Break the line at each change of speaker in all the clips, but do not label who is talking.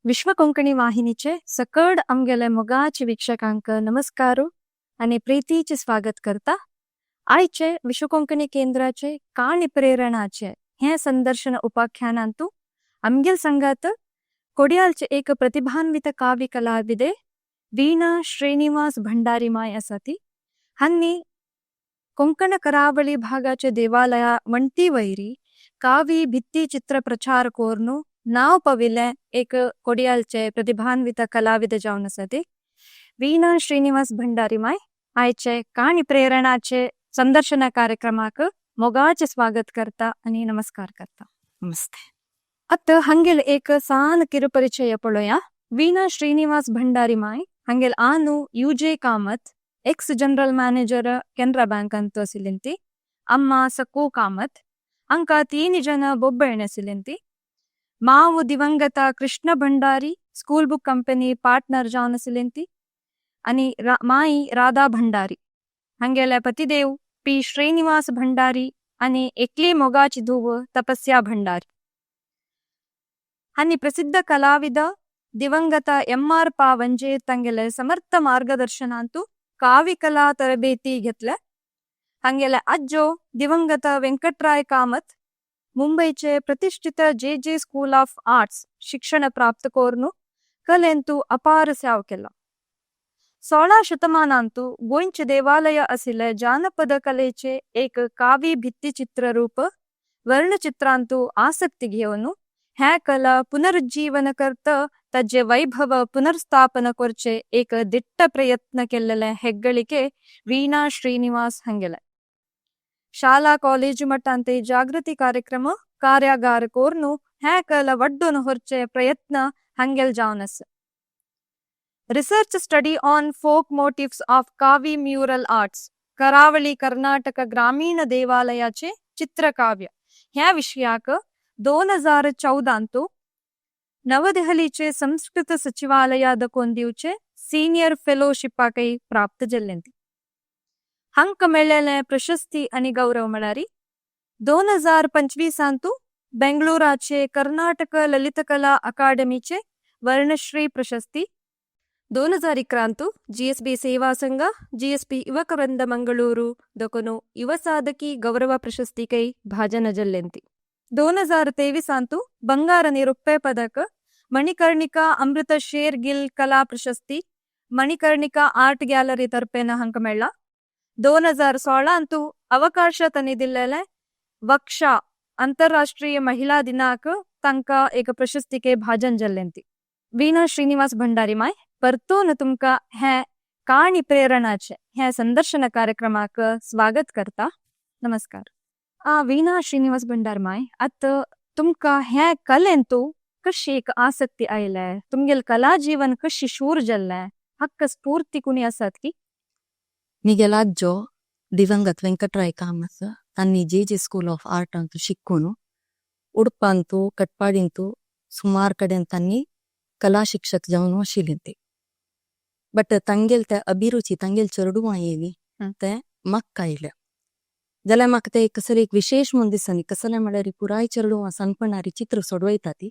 विश्व कोंकणी वाहिनीचे सकड आमगेले मोगाचे वीक्षकांक नमस्कार आनी प्रीतीचे स्वागत करता। आयचे विश्व कोंकणी केंद्राचे काणी प्रेरणाचे हे संदर्शन उपाख्यानांतु आमगेल संगात कोडियालचे एक प्रतिभान्वित काव्य कलाविदे वीणा श्रीनिवास भंडारी माय आसाती। हांनी कोंकण करावळी भागाचे देवालया वण्टी वैरी कावी भित्ती चित्र प्रचार कोरनु नाव पविले एक कोडियालचे प्रतिभान्वित कलाविद जावन आसाती। वीणा श्रीनिवास भंडारी माय आयचे काणी प्रेरणाचे संदर्शन कार्यक्रमाक मोगाचे स्वागत करता आणि नमस्कार करता।
नमस्ते।
आतां हांगेल एक सान किरुपरिचय पळोवया। वीणा श्रीनिवास भंडारी माय हांगेल आनु U J Kamath, ex general manager Canara bank अंतु आशिल्ली, अम्मा सकू कामत, हांकां तीन जन बೊಬ್ಬೆಣ್ಣೆ आशिल्ली। माವು दिवंगत Krishna Bhandari school book company partner जावन आशिल्ली आनी माई राधा भंडारी। हांगेले पतिदेव पी श्रीनिवास भंडारी आनी एकली मोगाची धूव तपस्या भंडारी। हांनी प्रसिद्ध कलाविद दिवंगत एम आर पावंजे तांगेले समर्थ मार्गदर्शनांतु काव्यकला तरಬೇತಿ घेतले। हांगेले आज्जो दिवंगत वेंकटराय कामत मुंबईचे प्रतिष्ठित J J school of arts शिक्षण प्राप्त कोरनु कलेंतु अपार सेव केला। 16 शतमानांतु गोंयचे देवालय आशिल्ले जानपद कलेचे एक कावी भित्तिचित्र रूप वर्णचित्रांतु आसक्ती घेवन ह्या कला पुनरुज्जीवन करत ताजे वैभव पुनर्स्थापन करचे एक दिट्ट प्रयत्न केल्लेले हेग्ಗಳಿಕೆ ವೀಣಾ ಶ್ರೀನಿವಾಸ್ ಹಂಗೆಲೆ। ಶಾಲಾ ಕಾಲೇಜು ಮಟ್ಟಾಂತೆ ಜಾಗೃತಿ ಕಾರ್ಯಕ್ರಮ ಕಾರ್ಯಾಗಾರ ಕೋರ್ನು ಹ್ಯಾ ಕಲ ವಡ್ಡೋನು ಹೊರ್ಚೆ ಪ್ರಯತ್ನ ಹಂಗೆಲ್ ಜಾವನಸ್। Research study on folk motifs of Kavi mural arts, Karavali Karnataka ग्रामीण देवालयाचे चित्रकाव्य ह्या विषयाक 2014 नवदहलीचे संस्कृत सचिवालया दकोन दिवचे सिनियर फेलोशिपाकय प्राप्त जाल्लें। हांकां मेळ्ळेले प्रशस्ती आनी गौरव म्हळ्यार 2025 बेंगळुराचे कर्नाटक ललितकला अकादमीचे वर्णश्री प्रशस्ती, 2011 ಜಿಎಸ್ಬಿ ಸೇವಾ ಸಂಘ ಜಿಎಸ್ಬಿ ಯುವಕ ವೃಂದ ಮಂಗಳೂರು ದೊಕೊನು ಯುವ ಸಾಧಕಿ ಗೌರವ ಪ್ರಶಸ್ತಿ ಕೈ ಭಾಜನ ಜಲ್ಲೆಂತಿ। 2023 ಬಂಗಾರ ನಿರುಪ್ಪೆ ಪದಕ, ಮಣಿಕರ್ಣಿಕಾ ಅಮೃತ ಶೇರ್ ಗಿಲ್ ಕಲಾ ಪ್ರಶಸ್ತಿ ಮಣಿಕರ್ಣಿಕಾ ಆರ್ಟ್ ಗ್ಯಾಲರಿ ತರ್ಪೇನ ಹಂಕ ಮೇಳ। 2016 ಅವಕಾಶ ತನಿದಿಲ್ಲೆಲೆ ವಕ್ಷ ಅಂತಾರಾಷ್ಟ್ರೀಯ ಮಹಿಳಾ ದಿನಾಕ ತಂಕ एक प्रशस्ती भाजन जल्लेंती। वीणा श्रीनिवास भंडारी माय, परतून तुमका हे काणी प्रेरणाचे हे संदर्शन कार्यक्रमाक स्वागत करता। नमस्कार। आ वीणा श्रीनिवास भंडार माय, आत तुमका हे कलेंतु कशी एक आसक्ती आयले, तुमगेल कला जीवन कशी शूर जाल्ले, हक्क स्फूर्ती कुणी आसात की?
मिगेल आज्जो दिवंगत वेंकटराय कामत तांणी J J school of art ಅಂತು ಶಿಕ್ಕುನು उडपांतु कटपाडींतु सुमार कडेन तांणी कला शिक्षक जावन आशिल्ली ती। बट तांगेल ते अभिरुची, तांगेल चेडवां येयली ते म्हाका आयल्या जाल्यार म्हाका ते कसले एक विशेश म्हूण दिसनी। कसलें म्हळ्यार पुराय चेडवां सानपणार चित्र सोडवयता ती,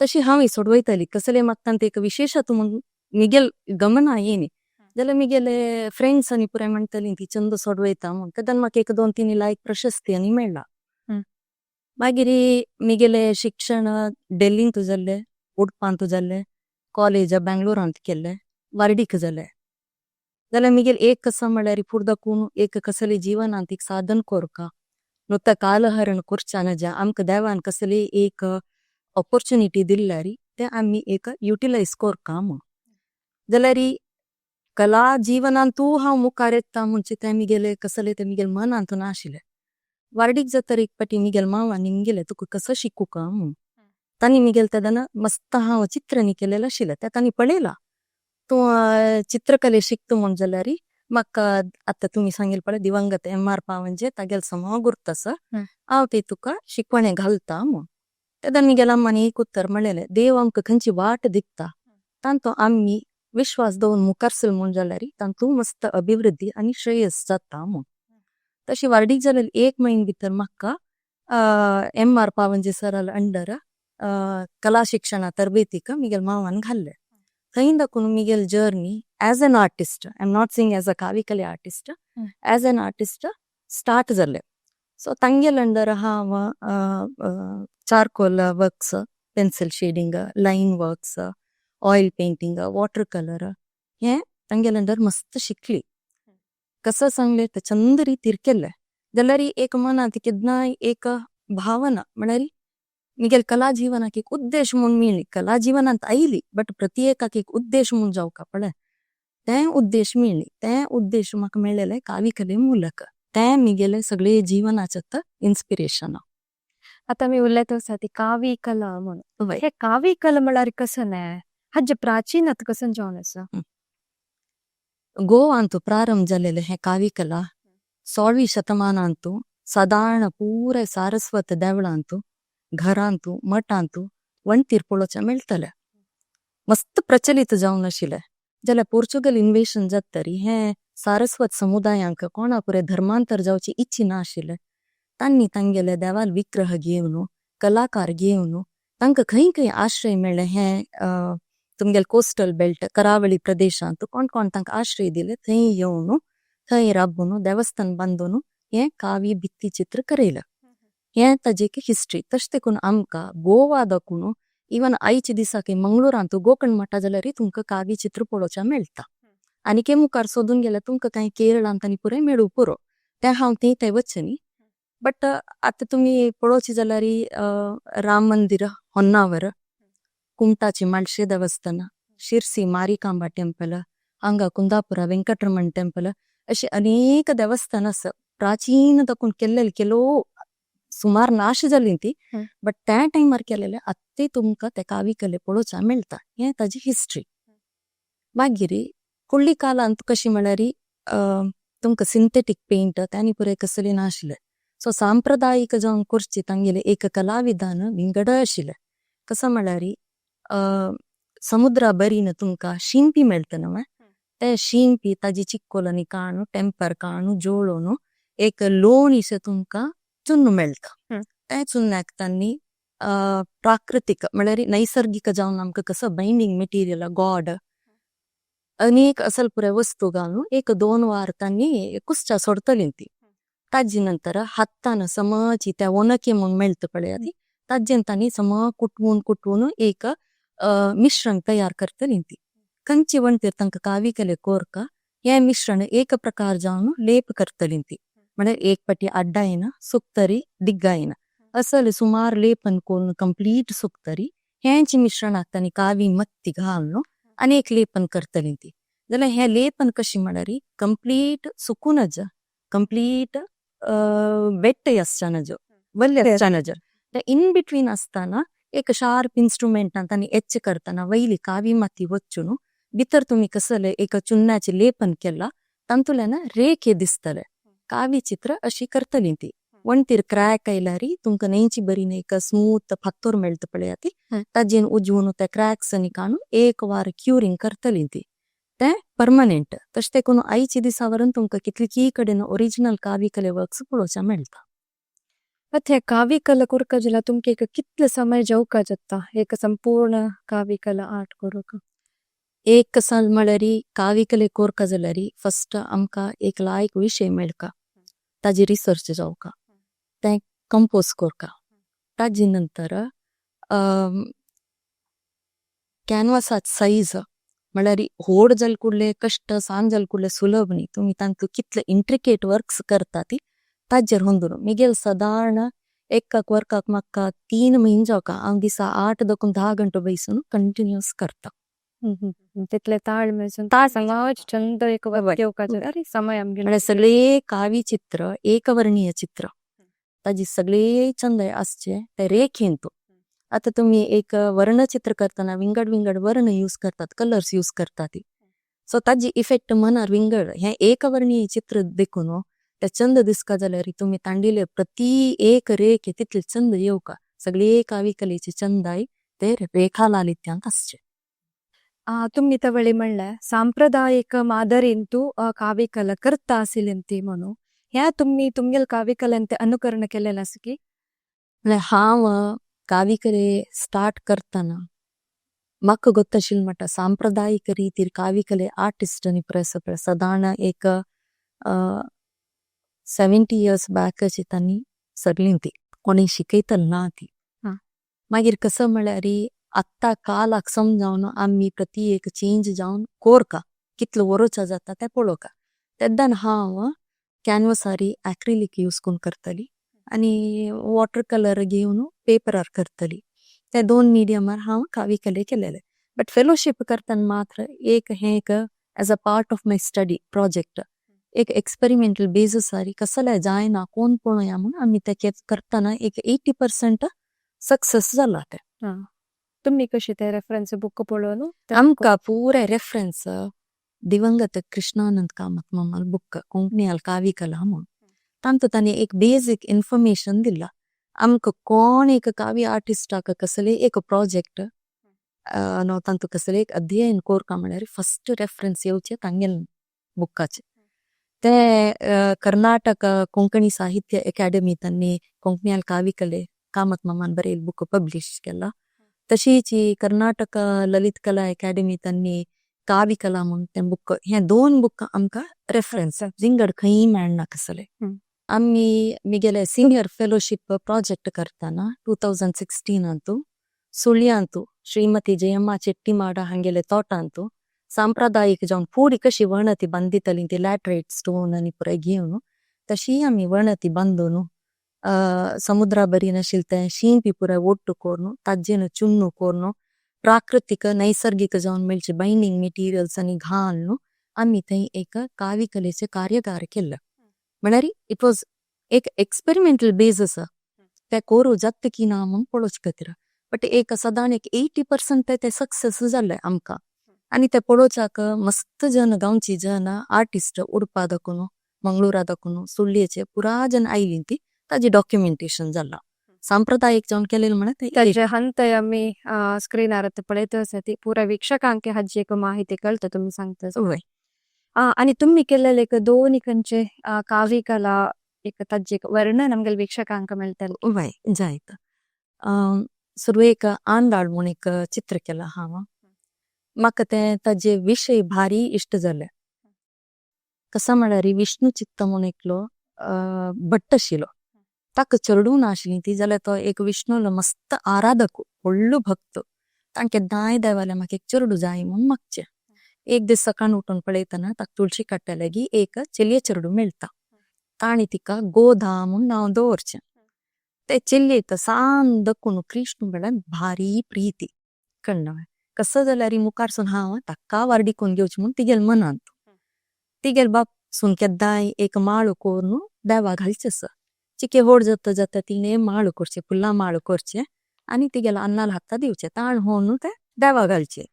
तशी हांवूय सोडवयताली। कसलें म्हाका तांकां एक विशेश म्हूण मिगेल गमना येयनी जाल्यार मिगेले फ्रेंड्स आनी पुराय म्हणटाली ती चंद सोडवयता म्हूण। तेन्ना म्हाका एक दोन तीन लायक प्रशस्ती आनी मेळ्ळा। मागीर मिगेले शिक्षण डेल्लींत जाल्लें, उडपांत जाल्लें, कॉलेज बेंगलोरांत केल्लें, वार्डीक जालें। जाल्यार मिगेल एक कसा म्हळ्यार फुडदाकून एक कसली जिवनांत एक साधन कोरका नुत्ता कालहरण करच्या नजा, आमकां देवान कसली एक ऑपॉर्च्युनिटी दिल्यारी ते आमी एक युटिलायज कोरका म्हूण। जाल्यार कला जिवनांतू हांव मुखार येता म्हणचे तें मिगेले कसलें तें मिगेले मनांत नाशिल्लें। वार्डीक जातर एक पाटी मिगेल मावान मिगेले तुका कसो शिकूका म्हूण, तांणी मिगेल तेन्ना मस्त हांव चित्र केलेलें आशिल्लें तें तांणी पळयलां, तूं चित्रकले शिकता म्हूण। जाल्यार म्हाका आतां तुमी सांगिल्लें पळय दिवंगत एम आर पावंजे तागेलो समा गुर्त आसा, हांव ती तुका शिकवणे घालता म्हूण। तेन्ना मिगेल्या अम्मान एक उत्तर म्हणलेलें, देव आमकां खंयची वाट दिता तांतू आमी विश्वास दवरून मुखार सर म्हूण जाल्यार तातूंत मस्त अभिवृद्धी आनी श्रेयस जाता म्हूण। तशी वार्डीक जाल्यार एक म्हयने भितर म्हाका एम आर पावंजे सराल अंडर कला शिक्षणा तरबेतीक मिगेल मामान घाल्ले. थंय दाखून Miguel journey as an artist, I am not saying as a Kavikale artist, as an artist start जाले. सो तांगेल अंडर हांव charcoal works, pencil shading, line works, oil painting, water colour हे तांगेल under मस्त शिकली. कसं सांगले ते चंद रितीर केले जाल्यार एक मनांत केन्नाय एक भावना, म्हळ्यार मिगेल कला जीवनाक एक उद्देश म्हूण मेळ्ळी. कला जीवनांत आयली, बट प्रत्येकाक एक उद्देश म्हूण जावका पळय, तें उद्देश मेळ्ळी. तें उद्देश म्हाका मेळ्ळेलें कावीकले ಮೂಲಕ. तें मिगेले सगळे जीवनाचें इन्स्पिरेशन.
आता मी उलयत आसा ती कावी कला म्हणून.
वय.
हे कावी कला म्हळ्यार कसं न्हय, हाजे प्राचीन आतां कसं जावन आसा?
गोवांतु प्रारंभ जालेले हे काविकला 16वी शतमानांतु सादारण पुरे सारस्वत देवळांतु, घरांतु, मठांतु वण्टीर पळोवच्या मेळटले. मस्त प्रचलित जावन आशिल्ले. जाल्यार पोर्चुगल इन्वेशन जातरी हे सारस्वत समुदायांक कोणा पुरे धर्मांतर जावची इच्छा ना आशिल्ले. तांणी तांगेले देवाल विग्रह घेवन, कलाकार घेवन तांकां खंय खंय आश्रय मेळ्ळे, हे तुमगेले कोस्टल बेल्ट, करावळी प्रदेशांत कोण कोण तांकां आश्रय दिले, थंय येवन थंय राबून देवस्थान बांदून हे कावी भित्ती चित्र करयले. हे ताजे एक हिस्ट्री. तशें देखून आमकां गोवा दाखून इवन आयच्या दिसाक मंगळुरांत गोकर्ण मठा जाल्यार तुमकां कावी चित्र पळोवच्या मेळटा. आनी के मुखार सोदून गेल्यार तुमकां कांय केरळांत आनी पुराय मेळूं पुरो. तें हांव थंय थंय वचचे न्ही, बट आतां तुमी पळोवचे जाल्यार राम मंदिर होन्नावर, कुमटाची मालशे देवस्थान, शिरसी मारिकांबा टेम्पल, हांगा कुंदापुरा वेंकटरमण टेम्पल, अशे अनेक देवस्थान आसा प्राचीन दाखून केल्लेले. केलो सुमार नाश जाली ती, बट त्या टायमार केलेले आत्ताय तुमकां ते कावी कले पळोवच्या मेळटा. हे ताजी हिस्ट्री. मागीर फुडली कालांत कशी म्हळ्यार तुमकां सिंथेटीक पेंट आनी पुराय कसले नाशिल्ले. सो सांप्रदायीक जावन करची तांगेले एक कलाविधान विंगड आशिल्ले. कसो म्हळ्यार समुद्रा बरीन तुमकां शिंपी मेळटा न्हू, ते शिंपी ताजी चिक्कोल काणू, टेंपर काणू, जोळोवन एक लोणीशें तुमकां चुन्न मेळटा. ते चुन्नाक तांणी प्राकृतीक म्हळ्यार नैसर्गिक जावन आमकां कसो बायंडींग मटेरियल गॉड अनेक असल पुराय वस्तू घालून एक दोन वार तांणी कुसच्या सोडतली ती. ताजी नंतर हातान समची त्या ओनके म्हूण मेळटा पळय ती, ताजेन तांणी सम कुटवून कुटवून एक मिश्रण तयार करतली ती. खंयची वण्टीर तांकां कावी केले कोरका हे मिश्रण एक प्रकार जावन लेप करतली ती. म्हळ्यार एक पटी आड्डायना सुकतरी, दिग्गायना असल सुमार लेपन करून कंप्लीट सुकतरी हेंच मिश्रणाक तांणी कावी मत्ती घालून आनी एक लेपन करतली ती. जाल्यार हें लेपन कशी म्हळ्यार कंप्लीट सुकूनच, कंप्लीट बेट्टय आसच्या नजो, वल्ले आसच्या नजो, ते इन बिटवीन आसतना एक शार्प इन्स्ट्रुमेंटान तांणी एच करतना वयली कावी माती वचून भितर तुमी कसले एक चुन्नाचें लेपन केला तातूंतल्यान रेखे दिसतले. कावी चित्र अशी करतली ती. वण्टीर क्रॅक आयल्यार तुमकां न्हंयची बरी एक स्मूथ फातोर मेळटा पळया ती, ताजेन उजवून ते क्रॅक्स काडून एक वार क्युरींग करतली ती, ते परमनेंट. तशें देखून आयच्या दिसा वरून तुमकां कितली कडेन ओरिजिनल कावी कले वर्क्स पळोवच्या मेळटा.
आतां हे कावी कला करका जाल्यार तुमकां एक कितले समय जावका जाता एक संपूर्ण कावी कला आर्ट करूंक?
एक साल म्हळ्यार कावी कले कोरका जाल्यार फस्ट आमकां एक लायक विशय मेळका, ताजी रिसर्च जावका, तें कंपोज करका. ताजी नंतर कॅनवासाच सायज, म्हळ्यार व्हड जाल कुडले कश्ट, सान जाल कुडले सुलभ न्ही. तुमी तांतू कितले इंट्रिकेट वर्क्स करता ती ताजेर होंदून. मिगेल सादारण एका वर्काक म्हाका 3 म्हयने जावका. हांव दिसा 8 दाखून 10 घंटो बैसून कंटिन्युअस करता.
तितले ताळ मेजून समाज चंद एक वर्क येवका जाल्यार समय आमगेलो.
म्हळ्यार सगळे कावी चित्र एकवर्णीय चित्र, ताजी सगळे चंद आसचे ते रेखेंतू. आता तुमी एक वर्णचित्र करतना विंगड विंगड वर्ण यूज करतात, कलर्स यूज करतात, सो ताजी इफेक्ट मनार विंगड. हे एकवर्णीय चित्र देखून ते चंद दिसका जाल्यार तुमी तांडिले प्रति एक रेखे तितले चंद येवका. सगळे कावी कलेचे चंदाय ते रेखा लालित्यांत आसचे.
तुमी तवळी म्हणलें सांप्रदायिक मादरींतू काव्यकला करता आशिल्ली म्हणून, ह्या तुमी तुमगेल काव्यकलेन ते अनुकरण केलेलें आसा की?
म्हळ्यार हांव कावीकले स्टार्ट करतना म्हाका गोत्ताशिल्लें म्हणटा सांप्रदायीक रितीर कावीकले आर्टिस्ट आनी प्रेस सदांच एक 70 इयर्स बॅकाची तांणी सगळीं ती कोणी शिकयतल ना ती. मागीर कसं म्हळ्यार आत्तां कालाक समजावन आमी प्रति एक चेंज जावन कोरका कितलो वरोचा जाता तें पळोवका. तेद्दां हांव कॅनवसारी ऍक्रिलीक यूज करून करतली आनी वॉटर कलर घेवन पेपरार करतली. ते दोन मिडियमार हांव कावीकले केलेले. बट फेलोशीप करतना मात्र एक हें एक as a part of my study project एक एक्सपेरिमेंटल बेसिसारी कसले जायना कोण पळोवया म्हूण आमी ते करतना एक 80% सक्सेस जाला ते.
तुम्ही कशी ते रेफरन्स बुक पळोवन?
आमकां पुराय रेफरन्स दिवंगत कृष्णानंद कामत मामाल बुक कोंकणीयाल कावी कला म्हूण, तांतू तांणी एक बेजीक इन्फॉर्मेशन दिला आमकां. कोण एक कावी आर्टिस्टाक कसले एक प्रोजेक्ट नो तांतू कसले एक अध्ययन कोरका म्हळ्यार फस्ट रेफरन्स येवचे तांगेल बुक्काचे. ते कर्नाटक कोंकणी साहित्य अकादमी तांणी कोंकणीयाल काविकले कामत मामान बरयल बुक पब्लिश केला. तशीच ही कर्नाटक ललित कला अकादमी तांणी काविकला म्हूण तें बुक. हे दोन बुक आमकां रेफरन्स, जिंगड खंय मेळना कसले. आमी मिगेले सिनियर फेलोशीप प्रोजेक्ट करतना 2016 अंतु सुಳ್यांतु ಶ್ರೀಮತಿ ಜಯಮ್ಮ ಚೆಟ್ಟಿಮಾಡ ಹಂಗೆಲೆ ತೋಟಾಂತು ಸಾಂಪ್ರದಾಯಿಕ जावन फुडें कशी वणती बांदितली ती लॅटरायट स्टोन आनी पुराय घेवन तशी आमी वणती बांदून, समुद्रा बरी नाशिल्ले तें शिंपी पुराय ओट्टू करून ताजेन चुन्नु करून प्राकृतीक नैसर्गीक जावन मेळचे बायंडींग मटेरियल्स आनी घालून आमी थंय एक कावीकलेचे कार्यगार केल्ले. म्हळ्यार it was एक एक्सपेरिमेंटल बेजीस, ते कोरू जाता की ना म्हूण पळोवचे खातीर. बट एक सदांच एक 80% ते सक्सेस जाल्ले आमकां आनी ते पळोवच्याक मस्त जन, गांवची जन, आर्टिस्ट उडपा दाखोवन, मंगळुरा दाखोवन, सुಳ್येचे पुरा जन आयली. ती ताजी डॉक्युमेंटेशन जाला सांप्रदायिक जावन केलेले म्हळ्यार ते.
ताजे हंत आमी स्क्रीनार पळयत आसा ती पुरा वीक्षकांक हाजी एक माहिती कळटा तुमी सांगता.
वय.
आणि तुम्ही केलेले एक दोन खंयचे कावी कला एक ताजे एक वर्णन आमगेले वीक्षकांक मेळटले.
वय, जायत. सुरवेक आंदाळ म्हूण एक चित्र केला हांव. म्हाका तें ताजे विशय भारी इश्ट जाले. कसा म्हळ्यार विष्णू चित्त म्हूण एकलो भट्ट आशिल्लो. ताका चेडूं नाशिल्ली ती जाल्यार तो एक विष्णूलो मस्त आराधक, व्हडलो भक्त. ताणें केन्नाय देवाले म्हाका एक चेडूं जाय म्हूण मागचें. एक दीस सकाळ उठून पळयतना ताका तुळशी कट्ट्या लागीं एक चलये चेडूं मेळटा. ताणें तिका गोदा म्हूण नांव दवरचें. ते चलयेक सान दकून कृष्ण म्हळ्यार भारी प्रिती कळ्ळें. कसो जाल्यार मुखार सून हांव ताका व्हारडीक घेवचें म्हूण तिगेले मनांत. तिगेले बाप सून केन्नाय एक माळो करून देवा घालचे आसा. चिके व्हड जाता जाता तिणें माळो करचे, फुलां माळो करचे आनी तिगेल्या अन्नाल हाता दिवचे, ताण होवन ते देवा घालचे.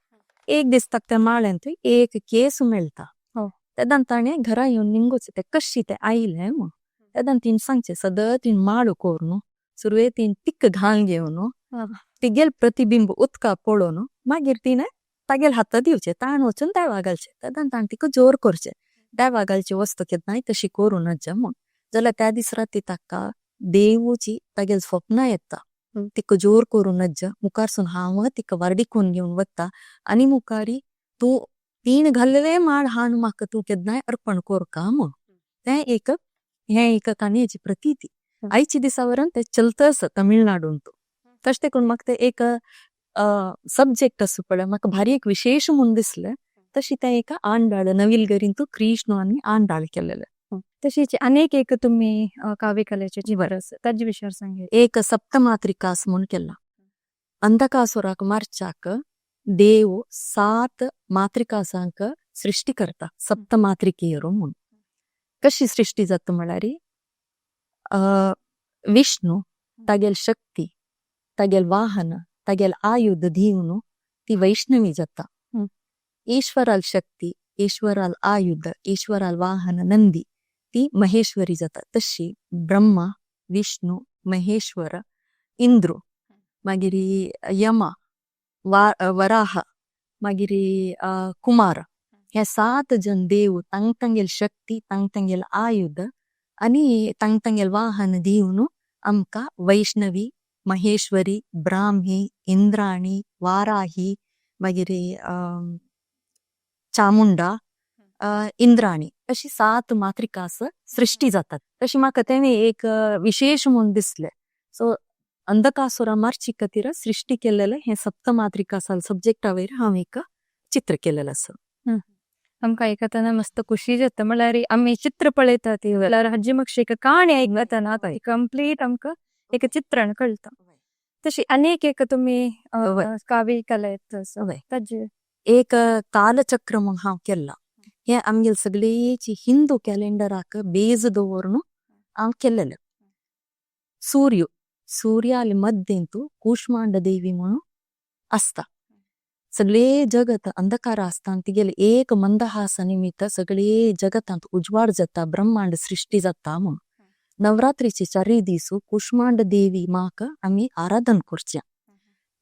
एक दीस ताका त्या माळ्यांत एक केस मेळटा. तेन्ना ताणें घरा येवन निमगोचें ते कशी ते आयलें म्हूण. तेन्ना तिणें सांगचें, सदां तिणें माळो करून सुरवेक तिणें तिक्क घालून घेवन तिगेल प्रतिबिंब उदका पळोवन मागीर तिणें तागेले हाता दिवचे, ताण वचून देवा घालचे. तेन्ना ताणें तिका जोर करचें, देवा घालची वस्तू केन्नाय तशी करूं नज म्हूण. जाल्यार त्या दीस राती ताका देवूची तागेले स्वप्नां येता, तिका जोर करूं नज, मुखार सून हांव तिका व्हारडीकोन घेवन वता आनी मुखारी तूं तीण घाल्लेले माळ हाण म्हाका तूं केन्नाय अर्पण कोरका म्हूण. तें एक हें एक काणयेची प्रतीती. आयच्या दिसा वरून ते चलता आसा तमिळनाडून. तशें देखून म्हाका तें एक सब्जेक्ट आसा पळय, म्हाका भारी एक विशेश म्हूण दिसलें. तशी तें एक आंडाळ नविलगरींतू कृष्ण आनी आंडाळ केलेलें.
तशीच अनेक एक तुम्ही काव्यकलेचे चित्र आसा ताजे विशयार सांगे.
एक सप्तमात्रिकास म्हूण केला. अंधकासुराक मारच्याक देव सात मातृकासांक सृष्टी करता, सप्तमात्रिकेयरो म्हूण. कशी सृष्टी जाता म्हळ्यार विष्णू तागेल शक्ती, तागेल वाहन, तागेल आयुध दिवन ती वैष्णवी जाता. ईश्वराल शक्ती, ईश्वराल आयुध, ईश्वराल वाहन नंदी, ती महेश्वरी जाता. तशी ब्रह्मा, विष्णू, महेश्वर, इंद्र, मागीर यमा, वराह, मागीर कुमार, हे सात जन देव तांग तांगेल शक्ती, तांग तांगेल आयुध आनी तांग तांगेल वाहन दिवन आमकां वैष्णवी महेश्वरी, ब्राह्मी, इंद्राणी, वाराही, मागीर चामुंडा, इंद्राणी अशी सात मातृका आसा सृश्टी जातात. तशी म्हाका तेणे एक विशेश म्हूण दिसलें. सो अंधकासुरा मारची खातीर सृश्टी केल्लेले हे सप्तमातृका सब्जेक्टा वयर हांव एक चित्र केलेलें आसा.
आमकां आयकतना मस्त खुशी जाता, म्हळ्यार आमी चित्र पळयतात जाल्यार हाजी मातशी एक काणी आयकतना कंप्लीट आमकां एक चित्रण कळटा. तशी अनेक एक तुमी कावी कला ताजे
एक कालचक्र म्हूण हांव केल्ला. हे आमगेले सगळेची हिंदू कॅलेंडराक बेज दवरून हांव केल्लेले. सूर्य सूर्याले मध्येंतु कुष्मांड देवी म्हणून आसता. सगळे जगत अंधकार आसता, तिगेले एक मंदहास निमित्त सगळे जगतांत उजवाड जाता, ब्रह्मांड सृश्टी जाता म्हणून. नवरात्रीचे चारय दीस कुष्मांड देवी माक आमी आराधन करचें.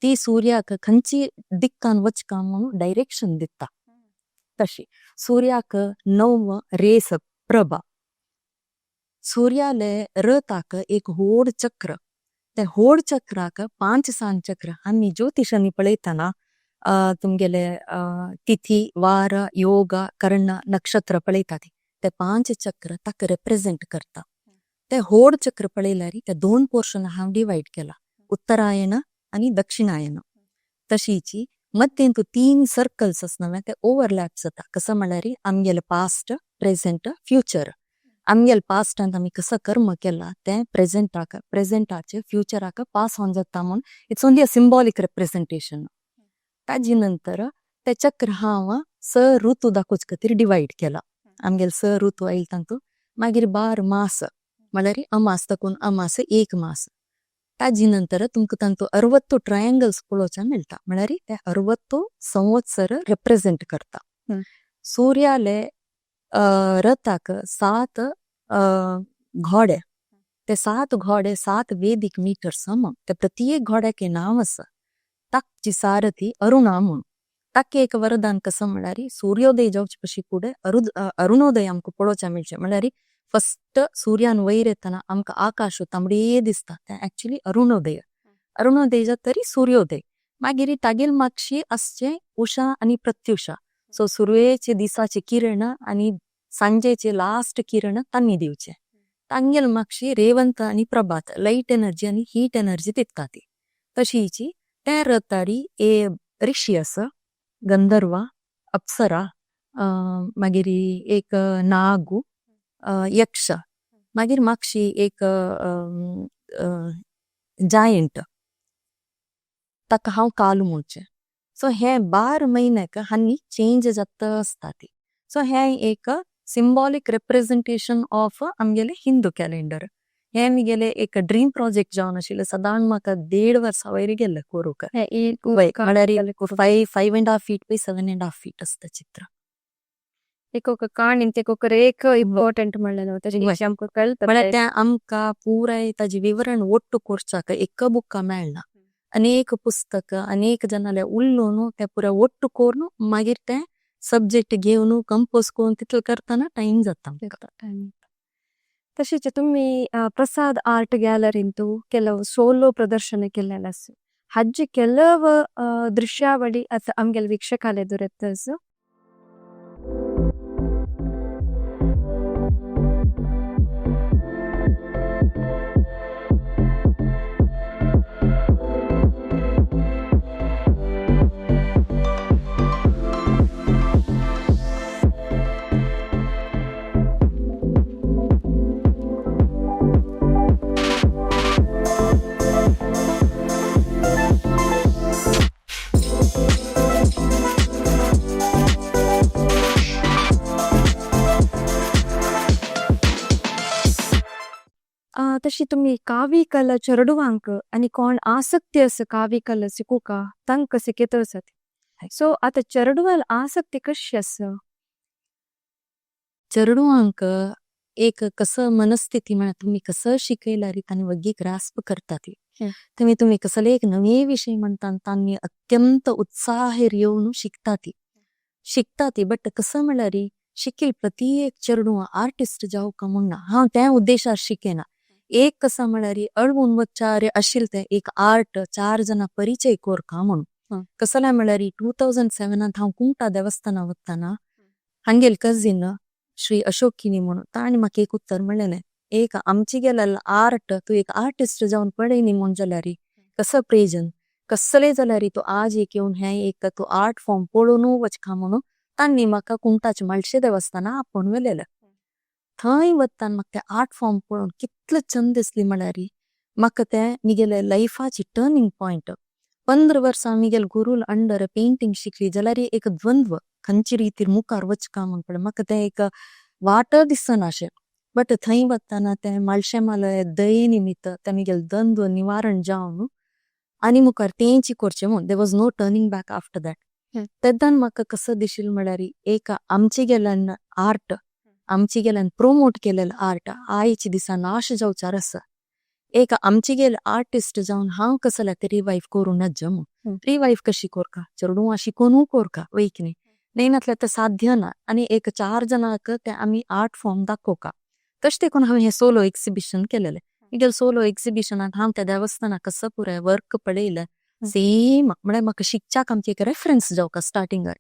ती सूर्याक खंयची दिक्कान वचका म्हणून डायरेक्शन दिता. तशी सूर्याक 9 रेस प्रभा, सूर्याले रथाक एक होड चक्र, ते होड चक्राक 5 सान चक्र आमी ज्योतिषांनी पळयतना तुमगेले तिथी, वार, योग, कर्ण, नक्षत्र पळयता ते 5 चक्र ताका रिप्रेझेंट करता. ते होड चक्र पळयल्यार ते 2 पोर्शन हांव डिवायड केला, उत्तरायण आनी दक्षिणायन. तशीची मध्येंतु 3 सर्कल्स आसना ते ओवरलॅप जाता. कसं म्हळ्यार आमगेले पास्ट, प्रेझेंट, फ्युचर. आमगेले पास्टांत आमी कसो कर्म केला तें प्रेझेंटाक, प्रेझेंटाचे फ्युचराक पास ऑन जाता म्हूण it's only a symbolic representation. ताजे नंतर ते चक्र हांव स ऋतू दाखोवचे खातीर डिवायड केला. आमगेले स ऋतू आयले तातूंत मागीर 12 मास, म्हळ्यार अमास ताकून अमास 1 मास. ताजे नंतर तुमकां तांतू 60 ट्रायंगल्स पळोवच्या मेळटा, म्हळ्यार ते 60 संवत्सर रिप्रेझेंट करता. सूर्याले रथाक 7 घोडे, ते 7 घोडे 7 वेदीक मिटर्स म्हूण. ते प्रत्येक घोड्याक नांव आसा. ताकची सारथी अरुणा म्हूण. ताका एक वरदान कसं म्हळ्यार सूर्योदय जावचे पशी फुडें अरुणोदय आमकां पळोवच्या मेळचें. म्हळ्यार फस्ट सूर्यान वयर येतना आमकां आकाश तांबडे दिसता, तें एक्चुअली अरुणोदय. अरुणोदय जाता तरी सूर्योदय. मागीर तागेल मागशी आसचें उषा आनी प्रत्युषा. सो सुरवेचे दिसाचे किरण आनी सांजेचे लास्ट किरण तांणी दिवचे. तांगेल मागशी रेवंत आनी प्रभात, लायट एनर्जी आनी हीट एनर्जी दिता ती. तशीची त्या रथारी ए ऋषी आसा, गंधर्वा, अप्सरा, मागीर एक नागू, यक्ष, मागीर मागशी एक जायंट, ताका हांव कालू म्हणचें. सो हे 12 म्हयन्याक हांणी चेंज जाता आसता ती. सो हें एक सिंबॉलीक रिप्रेझेंटेशन ऑफ आमगेले हिंदू कॅलेंडर. हें म्हगेलें एक ड्रीम प्रोजेक्ट जावन आशिल्लें. सदांच म्हाका 1.5 वर्सां वयर गेल्लें करूंक. म्हळ्यार 5.5 फीट बाय 7.5 फीट आसता चित्र.
एक काणी एक रेख इम्पॉर्टंट म्हणलें तशें आमकां कळटा.
म्हळ्यार तें आमकां पुराय ताजें विवरण ಒಟ್ಟು करच्याक एक बुका मेळना. अनेक पुस्तक अनेक जाणाले उलोवन तें पुराय ಒಟ್ಟು करून मागीर तें सब्जेक्ट घेवन कंपोज करून तितलें करतना टायम जाता आमकां.
तशेंच तुमी प्रसाद आर्ट ग्यालरींतु ಕೆಲವು ಸೋಲೋ ಪ್ರದರ್ಶನ केल्लें आसा. हाजे ಕೆಲವು ದೃಶ್ಯಾವಳಿ आतां आमगेले वीक्षकाले दुरेत्तस. तशी तुमी कावी कला चेडवांक आनी कोण आसक्ती आसा कावी कला शिकूका तांकां शिकयता आसात. सो आतां चेडवांक आसक्ती कशी आसा?
चेडवांक एक कसं मनस्थिती म्हळ्यार तुमी कसं शिकयल्यार तांणी वग्गी ग्रास्प करता ती. तुमी तुमी कसले एक नवे विशय म्हणटा तांणी अत्यंत उत्साहेर येवन शिकता ती. शिकता ती बट कसं म्हळ्यार शिकील प्रत्येक चेडूं आर्टिस्ट जावंक म्हणना हांव त्या उद्देशार शिकयना. एक कसा म्हळ्यार अळवून वच्चार आशिल्लें तें एक आर्ट चार जाणां परिचय कोरका म्हणून. कसलें म्हळ्यार 2007 हांव कुमटा देवस्थाना वतना हांगेल कजीन श्री अशोक किनी म्हणून ताणें म्हाका एक उत्तर म्हणलेलें, एक आमची गेलेलो आर्ट तूं एक आर्टिस्ट जावन पळयनी म्हूण जाल्यार कसो प्रयोजन कसले जाल्यार तूं आज एक येवन हें एक तूं आर्ट फॉर्म पळोवन वचका म्हणून तांणी म्हाका कुमटाचे म्हाळशे देवस्थाना आपोवन व्हेलेलें. थंय वतना म्हाका तें आर्ट फॉर्म पळोवन कितलें चंद दिसली म्हळ्यार म्हाका तें म्हगेले लायफाची टर्निंग पॉयंट. 15 वर्सां म्हगेले गुरूल अंडर पेंटींग शिकली जाल्यार एक द्वंद्व खंयचे रितीर मुखार वचका म्हूण पळय म्हाका तें एक वाट दिसना अशें. बट थंय वतना तें म्हाळशे मालय दये निमित्त तें म्हगेलें द्वंद्व निवारण जावन आनी मुखार तेंची करचें म्हूण there was no turning back after that. तेन्ना म्हाका कसो दिशिल्लें म्हळ्यार एक आमचे गेल्यान आर्ट आमचे गेल्यान प्रोमोट केलेलें आर्ट आयच्या दिसा नाश जावचार आसा. एक आमचे गेले आर्टिस्ट जावन हांव कसो तें रिवायव करूं नज म्हूण. रिवायव कशी कोरका चेडवां शिकोवनू कोरका वय की न्ही न्ही नासल्यार तें साध्य ना आनी एक चार जाणांक तें आमी आर्ट फॉर्म दाखोवका. तशें देखून हांवें हें सोलो एक्सिबिशन केलेलें. म्हगेलें सोलो एक्सिबिशनाक हांव त्या देवस्थानाक कसो पुराय वर्क पळयलें सेम म्हळ्यार म्हाका शिकच्याक आमची एक रेफरन्स जावका स्टार्टिंगार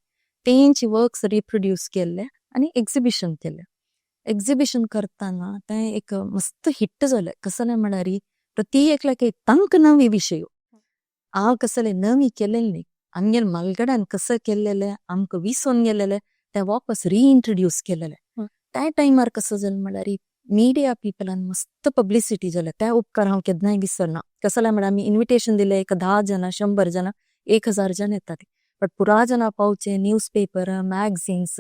तेंची वर्क्स रिप्रोड्यूस केल्ले आनी एक्सिबिशन केलें. एक्सिबिशन करतना तें एक मस्त हिट जालें. कसलें म्हळ्यार प्रति एकल्याक एक तांकां नवी विशय हांव कसलें नवी केलेलें न्ही आमगेले मालगड्यान कसं केल्लेलें आमकां विसोन गेलेलें तें वापस रिइंट्रोड्यूस केलेलें. त्या टायमार कसो जालें म्हळ्यार मिडिया पिपलान मस्त पब्लिसिटी जालें. त्या उपकार हांव केन्नाय विसरना. कसलें म्हळ्यार आमी इन्विटेशन दिलें एक 10 जाणां 100 जाणां 1000 जाण येता ती बट पुरा जाणां पावचे न्यूज पेपर मॅगझिन्स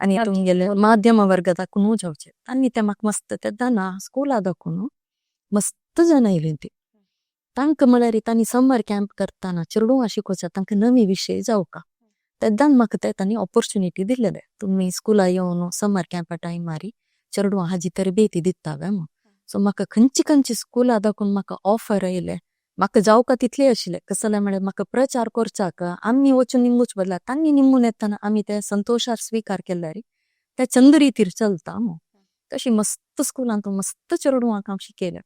आनी तुमगेले माध्यम वर्ग दाखोवन जावचे आनी ते म्हाका मस्त तेन्ना स्कुला दाखोवन मस्त जाणां येयलीं ती. तांकां म्हळ्यार तांणी समर कॅम्प करतना चेडवां शिकोवच्या तांकां नवी विशय जावका तेन्ना म्हाका ते तांणी ऑपॉर्च्युनिटी दिल्लेले तुमी स्कुला येवन समर कॅम्पा टायमार चेडवां हाजी तरबेती दितावे म्हूण. सो म्हाका खंयची खंयची स्कुलां दाखोवन म्हाका ऑफर आयले म्हाका जावका तितलें आशिल्लें. कसलें म्हळ्यार म्हाका प्रचार करच्याक आमी वचून निमूच बदला तांणी निमून येतना आमी ते संतोशार स्विकार केल्यार ते चंद रितीर चलता म्हूण. तशी मस्त स्कुलांत मस्त चेडवांक हांव शिकयलें.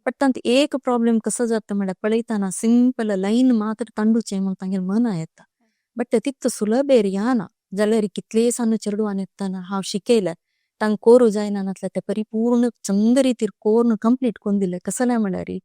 बट तांत एक प्रॉब्लेम कसो जाता म्हळ्यार पळयतना सिंपल लायन मात्र तांडुचें म्हूण तांगेले मना येता बट ते तितलो सुलभ एरिया ना जाल्यार कितलेय सान चेडवां येतना हांव शिकयलें तांकां कोरू जायना नासल्यार ते परिपूर्ण चंद रितीर कोरून कंप्लीट करून दिलें. कसलें म्हळ्यार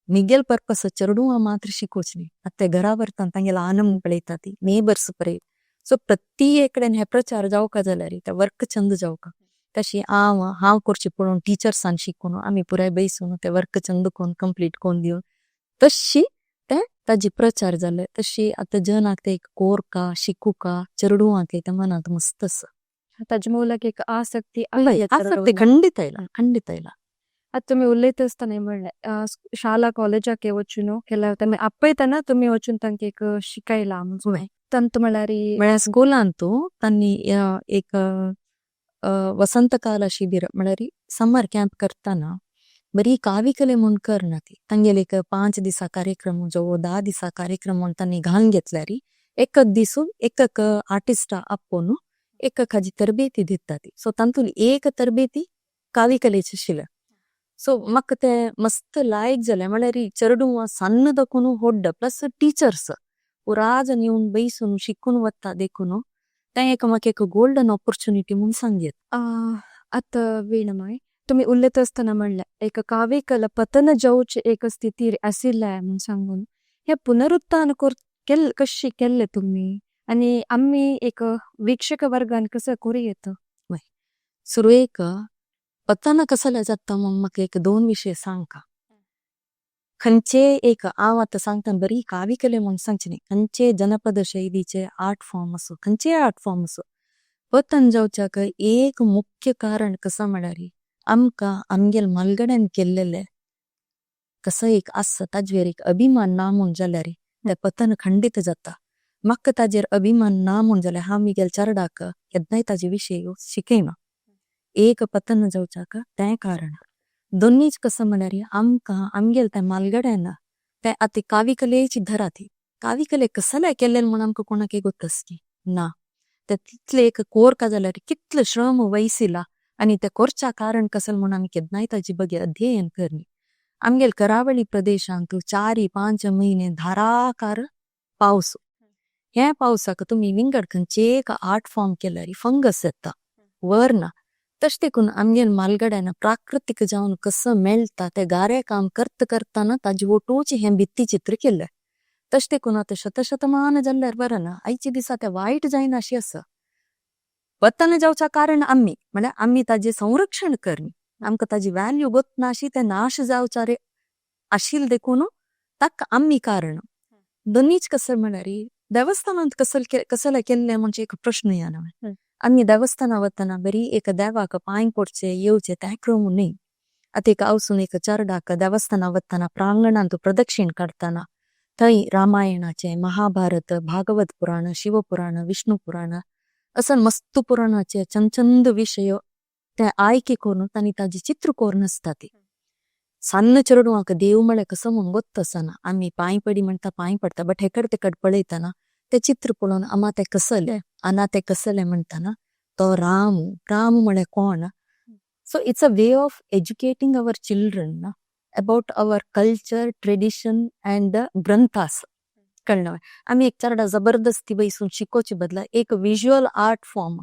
मिगेल पर्पस चेडवां मात्र शिकोवचें न्ही आतां ते घरा व्हरतना तांगेलो आनंद पळयता ती नेबर्स पळयता. सो प्रत्येक कडेन हे प्रचार जावका जाल्यार ते वर्क चंद जावका तशी हांव हांव करचें पळोवन टिचर्सान शिकून आमी पुराय बैसून ते वर्क चंद करून कंप्लीट करून दिवन तशी ते ताजी प्रचार जाले. तशी आतां जनाक ते एक कोरका शिकुका चेडवांक ते मनांत मस्त आसा.
ताजे मोलाक एक आसक्ती
आसक्ती खंडीत आयला खंडीत आयला.
आतां तुमी उलयता आसतना म्हणलें शाळा कॉलेजाक वचून केल्यार तुमी आपयतना तुमी वचून तांकां एक शिकयला तंत म्हळ्यार
म्हळ्यार स्कुलांतू तांणी एक वसंतकाल शिबीर म्हळ्यार समर कॅम्प करतना बरी काविकले म्हूण करना ती तांगेले एक 5 दिसा कार्यक्रम जो 10 दिसा कार्यक्रम म्हूण तांणी घालून घेतल्यार एक दिसून एक एक आर्टिस्टा आपोवन एक हाजी तरबेती दिता ती. सो तातूंत एक तरबेती काविकलेची आशिल्लें. सो म्हाका तें मस्त लायक जालें म्हळ्यार चेडवां सान्न दाखोवन व्हड प्लस टिचर्स पुरा जाण येवन बैसून शिकून वता देखून तें एक म्हाका एक गोल्डन ऑपॉर्च्युनिटी म्हूण सांगयेत.
आतां वीणा तुमी उलयता आसतना म्हणलें एक काविकला पतन जावचे एक स्थिती आशिल्लें म्हूण सांगून हें पुनरुत्थान कशी केल्लें तुमी आनी आमी एक वीक्षक वर्गान कसो करूं येता?
सुरवेक पतन कसलें जाता म्हूण म्हाका एक 2 विशय सांगका. खंयचे एक हांव आतां सांगता बरी काविकले म्हूण सांगचे न्ही खंयचे जनपद शैलीचे आर्ट फॉर्म आसूं खंयचे आर्ट फॉर्म आसूं पतन जावच्याक एक मुख्य कारण कसो म्हळ्यार आमकां आमगेले मालगड्यान केल्लेले कसो एक आसा ताजेर एक अभिमान ना म्हूण जाल्यार तें पतन खंडीत जाता. म्हाका ताजेर अभिमान ना म्हूण जाल्यार हांव म्हगेल्या चेरडाक केन्नाय ताजे विशय शिकयना. एक पतन जावच्याक तें कारण. दोनीच कसो म्हळ्यार आमकां आमगेले त्या मालगड्यान तें आतां काविकलेची धरा ती काविकले कसले केल्लेले म्हूण आमकां कोणाक गोत आसची ना. ते तितले एक कोरका जाल्यार कितले श्रम वयसिला आनी ते कोरच्या कारण कसल म्हूण आमी केन्नाय ताजी बगे अध्ययन करनी। आमगेल करावळी प्रदेशांतु 4-5 महिने धाराकार पावस। हे पावसाक तुम्ही विंगड खंयचे एक आर्ट फॉर्म केल्यारी फंगस येता वरना। तश देखून आमगेल मालगड्यान प्राकृतिक जावन कसं मेळता ते गारे काम करत करताना ताजी ओटोची हे भित्ती चित्र केले। तश देखून आता शतशतमान जल्ल्यार बरं आयची दिसा ते वाईट जायना अशी आसा। वतन जावचा कारण आम्ही म्हणजे आम्ही ताजे संरक्षण करणी आमका ताजी व्हॅल्यू गोत नाशी ते नाश जावचा रे आशील देखून ताक आम्ही कारण। दोन्हीच कसं म्हणारी देवस्थानांत कसं कसं केल्ले म्हणजे एक प्रश्न या ना। आम्ही देवस्थाना वतना बरी एक देवाक पांय पडचे येवचे त्या क्रम न्ही। आता एक आवसून एक चरडाक देवस्थाना वतना प्रांगणांत प्रदक्षिण करताना थंय रामायणाचे महाभारत भागवत पुराण शिवपुराण विष्णु पुराण असं मस्त पुराणाचे चंदचंद विषय ते आयके करून तांणी ताजी चित्र करून आसता ती। सान्न चेडवांक देव म्हळ्यार कसो म्हूण गोत्त आसना आमी पांय पडी म्हणटा पांय पडटा बट हेकड तेकड पळयतना ते चित्र पळोवन आमा ते कसले आना ते कसले म्हणटाना तो राम राम म्हळ्यार कोण। So it's a way of educating our children about our culture tradition and ग्रंथास कळना। आमी एक चरडा जबरदस्ती बैसून शिकोवचे बदला एक विज्युअल आर्ट फॉर्म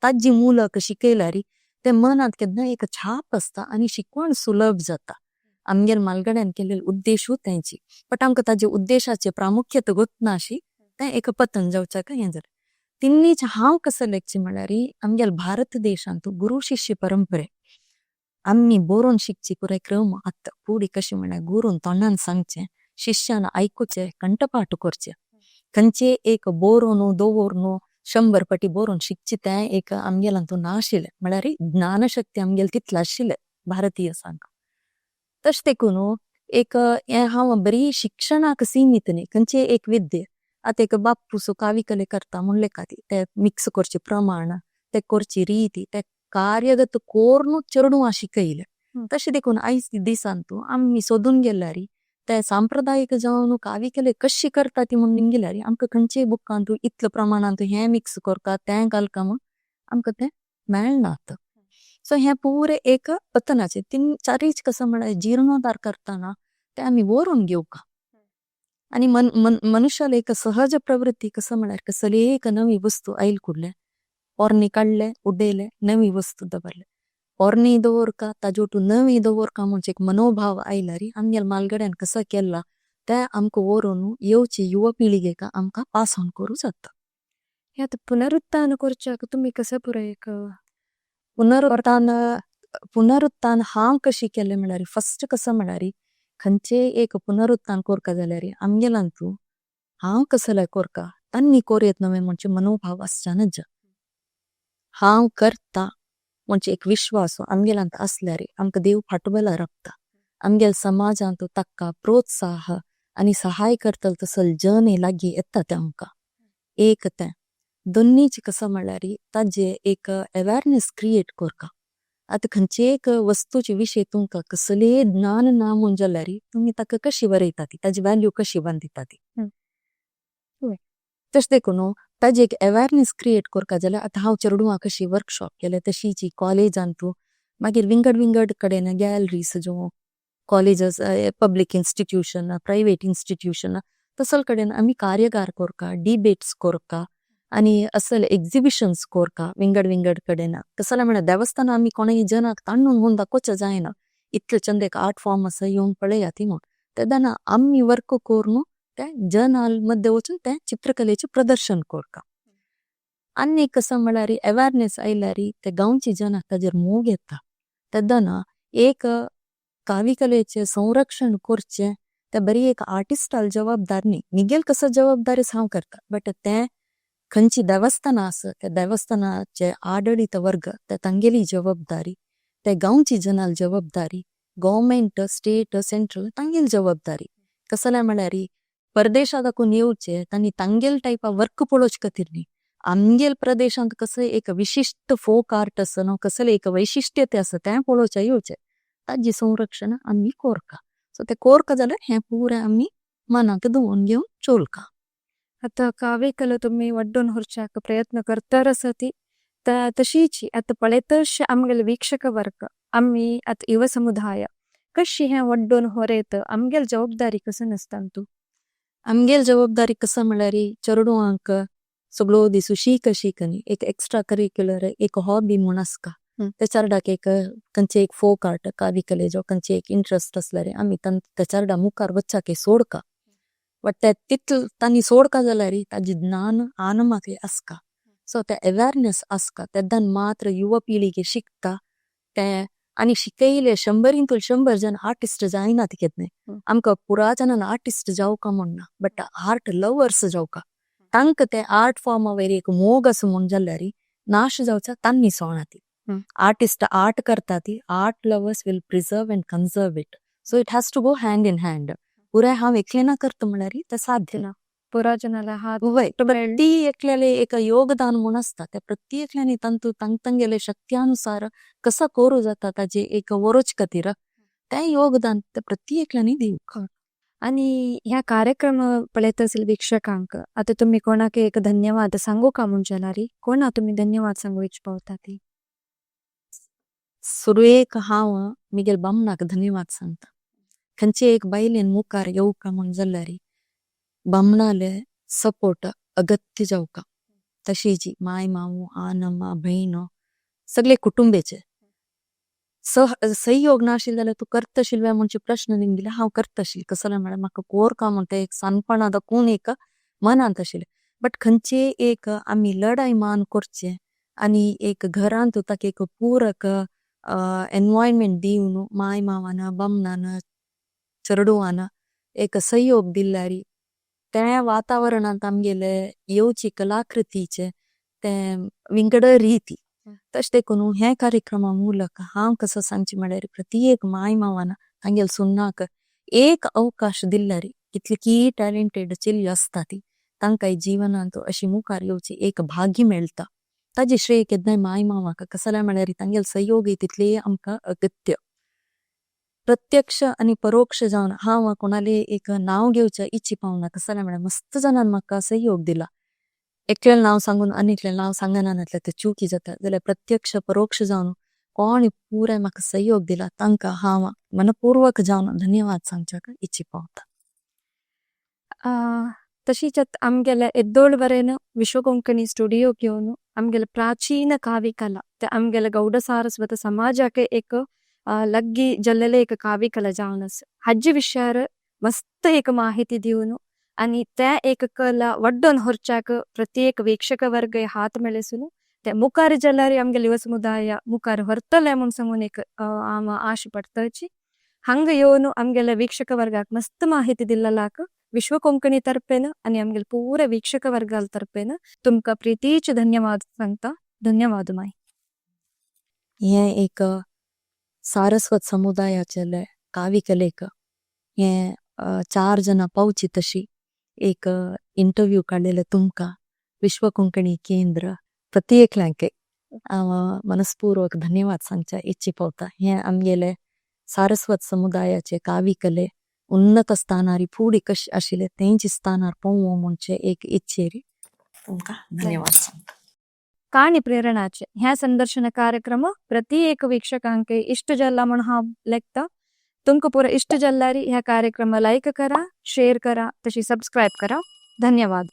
ताजी मुलां शिकयल्यारी ते मनांत केन्ना एक छाप आसता आनी शिकवण सुलभ जाता। आमगेल मालगड्यान केल्ले उद्देशूच तेंची बट आमकां ताजे उद्देशाचे प्रामुख्य गोत अशी तें एक पतन जावच्याक हें जालें। तिन्नीच हांव कसं लेखचे म्हळ्यार आमगेल भारत देशांत गुरु शिष्य परंपरे आमी बरोवन शिकची पुराय क्रम आतां पुडी कशी म्हळ्यार गुरून तोंडान सांगचें शिष्यान आयकुचें कंठपाठ करचें खंयचे एक बरोवन दवरून 100 पटी बरोवन शिकची तें एक आमगेलांतू नाशिल्लें म्हळ्यार ज्ञानशक्ती आमगेल तितली आशिल्लें भारतीय सांग। तशें देखून एक हें हांव बरी शिक्षणाक सीमित न्ही खंयचे एक विद्ये आतां एक बाप्पूसो काविकले करता म्हूण लेखा ती ते मिक्स करचे प्रमाण ते करची रीती ते कार्यगत कोरून चेडवां शिकयले। तशें देखून आयज दिसांतू आमी सोदून गेल्यारी ते सांप्रदायिक जावन काविकले कशी करता ती म्हूण गेल्यारी आमकां खंयचे बुकांतू इतले प्रमाणांतू हें मिक्स करता तें घालका म्हूण आमकां तें मेळना आतां। सो हें पुरें एक पतनाचें 3-4 कसं म्हळ्यार जिर्णोद्धार करतना ते आमी व्हरून घेवका। आनी मनुष्याला एक सहज प्रवृत्ती कसं म्हळ्यार कसली एक नवी वस्तू आयल कुडले पोरणी काडले उडयले नवी वस्तू दवरले पोरणी दवरका ताजे नवी दवरका म्हणजे एक मनोभाव आयल्यारी आमगेल मालगड्यान कसो केला ते आमकां व्हरून येवची युवा पिळगेक आमकां पास ऑन करूं जाता।
हे आतां पुनरुत्थान करच्याक तुमी कसं पुराय एक
पुनरुत्थान पुनरुत्थान हांव कशी केलें म्हळ्यार फर्स्ट कसं म्हळ्यार खंयचे एक पुनरुत्थान करका जाल्यार आमगेलांतू हांव कसले करका तांणी कोरयत नवें म्हणजे मनोभाव आसचा नज। हांव करता म्हणजे एक विश्वास आमगेलांत आसल्यार आमकां देव फाटबला राखता। आमगेल समाजांत ताका प्रोत्साह आनी सहाय करतल तसल जन लागीं येता ते आमकां एक तें दोन्हीच कसं म्हळ्यार ताजे एक अवेरनेस क्रिएट करका। आतां खंयचे एक वस्तूचे विशय तुमकां कसले ज्ञान ना म्हूण जाल्यार तुमी ताका कशी बरयता ती ताजी व्हॅल्यू कशी बांदिता ती। तशें देखून ताजी एक अवेरनेस क्रिएट करका जाल्यार आतां हांव चेडवां कशी वर्कशॉप केले तशीच कॉलेजांतू मागीर विंगड विंगड कडेन गॅलरीज ज्यो colleges public institution private institution तसल कडेन आमी कार्यगार करका डिबेट्स करका आनी असल एक्झिबिशन्स करका विंगड विंगड कडेन कसले म्हळ्यार देवस्थान आमी कोणूय जनाक तांडून म्हूण दाखोवचें जायना इतले चंद एक आर्ट फॉर्म आसा येवन पळया ती म्हूण तेन्ना आमी वर्क करून ते जनाल मध्ये वचून ते चित्रकलेचें प्रदर्शन करका। आनी कसं म्हळ्यार अवेरनेस आयल्यार ते गांवची जनाक ताजेर मोग येता तेन्ना एक काविकलेचें संरक्षण करचें ते बरी एक आर्टिस्टाल जबाबदार न्ही मिगेल कसो जबाबदारी हांव करता बट तें खंयची देवस्थानां आसा त्या देवस्थानाचे आडळीत वर्ग ते तांगेली जबाबदारी ते गांवची जनाल जबाबदारी गव्हर्मेंट स्टेट सेंट्रल तांगेली जबाबदारी कसले म्हळ्यार परदेशात दाखोवन येवचे तांणी तांगेल टायप वर्क पळोवचे खातीर न्ही आमगेल प्रदेशांत कसं एक विशिश्ट फोक आर्ट आसा न्हू कसलें एक वैशिश्ट्यते आसा तें पळोवचें येवचें ताजें संरक्षण आमी कोरका। सो तें कोरका जाल्यार हें पुरें आमी मनाक दवरून घेवन चोलका।
आतां काव्यकला तुमी वड्डून व्हरच्याक प्रयत्न करतार आसा ती तशीच आतां पळयतश आमगेले वीक्षक वर्ग आमी आतां युव समुदाय कशी हें वड्डोन होरेत आमगेल जबाबदारी कसं आसता तूं?
आमगेल जबाबदारी कसं म्हळ्यार चेडवांक सगळो दिसू शीक शीक न्ही, एक एक्स्ट्रा करिक्युलर एक हॉबी म्हूण आसता। ते चेरडाक एक खंयचे एक फोक आर्ट कावी कलेचो खंयचे एक इंट्रस्ट आसल्यार आमी त्या चेरडा मुखार वच्चाक सोडका, बट ते तितले तांणी सोडका जाल्यार ताजी ज्ञान आनमाक आसका, सो ते अवेरनेस आसका, तेदन मात्र युवा पिळगे शिकता ते। आनी शिकयले 100 100 जण आर्टिस्ट जायना केन्ना, आमकां पुरा जाणां आर्टिस्ट जावका म्हण ना, बट आर्ट लवर्स जावका, तांकां ते आर्ट फॉर्मा वयर एक मोग आसा म्हूण जाल्यार नाश जावचा तांणी सोणा ती। आर्टिस्ट आर्ट करता ती, art lovers will preserve and conserve it, so it has to go hand in hand. पुराय हांव एकलें ना करता म्हळ्यार तें साध्य
ना, पुरा जनाला हात
वय प्रत्येक एकल्याले एक योगदान म्हूण आसता, त्या प्रत्येक एकल्यानी तांतू तांग तांगेले शक्त्यानुसार कसा करूं जाता ताजे एक वरोच खातीर तें योगदान त्या प्रत्येक एकल्यानी दिवंक।
आनी ह्या कार्यक्रम पळयत आसल वीक्षकांक आतां तुमी कोणाक एक धन्यवाद सांगू का म्हूण जाल्यार कोणा तुमी धन्यवाद सांगू इच्छ पावता ती?
सुरवेक हांव मिगेल बामणाक धन्यवाद सांगता, खंयचे एक बायलेन मुखार येवका म्हूण जाल्यार बामणाले सपोर्ट अगत्य जावका, तशीच my मावू आनम्मा भयणो सगळे कुटुंबेचे सहयोग नाशिल्लें जाल्यार तूं करता आशिल्लें म्हणचे प्रश्न निमगिले हांव करता आशिल्लें, कसलें म्हळ्यार म्हाका कोर का म्हणटा एक सानपणा दाखोवन एक मनांत आशिल्लें, बट खंयचे एक आमी लढाय मान करचें आनी एक घरांत ताका एक पूरक एनवायरमेंट दिवन my मावान बामणान चेडवान एक सहयोग दिल्यार त्या वातावरणांत आमगेले येवची कलाकृतीचे तें विंगड रिती। तशें देखून हे कार्यक्रमा मूलक हांव कसो सांगचें म्हळ्यार प्रत्येक my मावान तांगेले सुनाक एक अवकाश दिल्यार कितली टॅलेंटेड चेली आसता ती तांकां जिवनांत अशी मुखार येवची एक भाग्य मेळटा, ताजे श्रेय केन्नाय my मावाक, कसलें म्हळ्यार तांगेले सहयोग तितले आमकां अगत्य। प्रत्यक्ष आनी परोक्ष जावन हांव कोणाले एक नांव घेवचें इच्छी पावना, कसलें म्हळ्यार मस्त जाणान म्हाका सहयोग दिला, एकल्यालें नांव सांगून आनी एकल्यालें नांव सांगना नासल्यार तें चुकी जाता, जाल्यार प्रत्यक्ष परोक्ष जावन कोण पुराय म्हाका सहयोग दिला तांकां हांव मनपूर्वक जावन धन्यवाद सांगच्याक इच्छी पावता।
तशीच आमगेले एद्दोळ वरेन विश्व कोंकणी स्टुडियो घेवन आमगेले प्राचीन काव्यकला ते आमगेले गौड सारस्वत समाजाक एक लग्गी जल्लेले एक काव्यकला जावन आसा, हाजे विशयार मस्त एक माहिती दिवन आनी ते एक कला वड्डोन होरच्याक प्रत्येक वीक्षक वर्ग हात मेळसून ते मुखार जाल्यार आमगेले युव समुदाय मुखार व्हरतले म्हूण सांगून एक हांव आश पडटाची। हांगा येवन आमगेले वीक्षक वर्गाक मस्त माहिती दिल्ललाक विश्व कोंकणी तर्फेन आनी आमगेले पुरा वीक्षक वर्गाल तर्फेन तुमकां प्रीतीचे धन्यवाद सांगता। धन्यवाद my.
हें एक सारस्वत समुदायाचेले काव्यकलेक हें 4 जणां पावची तशी एक इंटरव्यू काडलेले तुमकां विश्व कोंकणी केंद्र प्रत्येकल्यांक हांव मनस्पूर्वक धन्यवाद सांगच्या इच्छी पावता। हें आमगेले सारस्वत समुदायाचे काव्यकले उन्नत स्थानार फुडें कशें आशिल्लें तेंच स्थानार पावोवं म्हणचे एक इच्छेरी तुमकां धन्यवाद सांगता।
काणी प्रेरणाचे ह्या संदर्शन कार्यक्रम प्रति एक वीक्षकांक इष्ट जल्ला म्हूण हांव लेखता, तुमकां पुरा इष्ट जल्लारी ह्या कार्यक्रम लायक करा, शेअर करा, तशी सबस्क्रायब करा। धन्यवाद।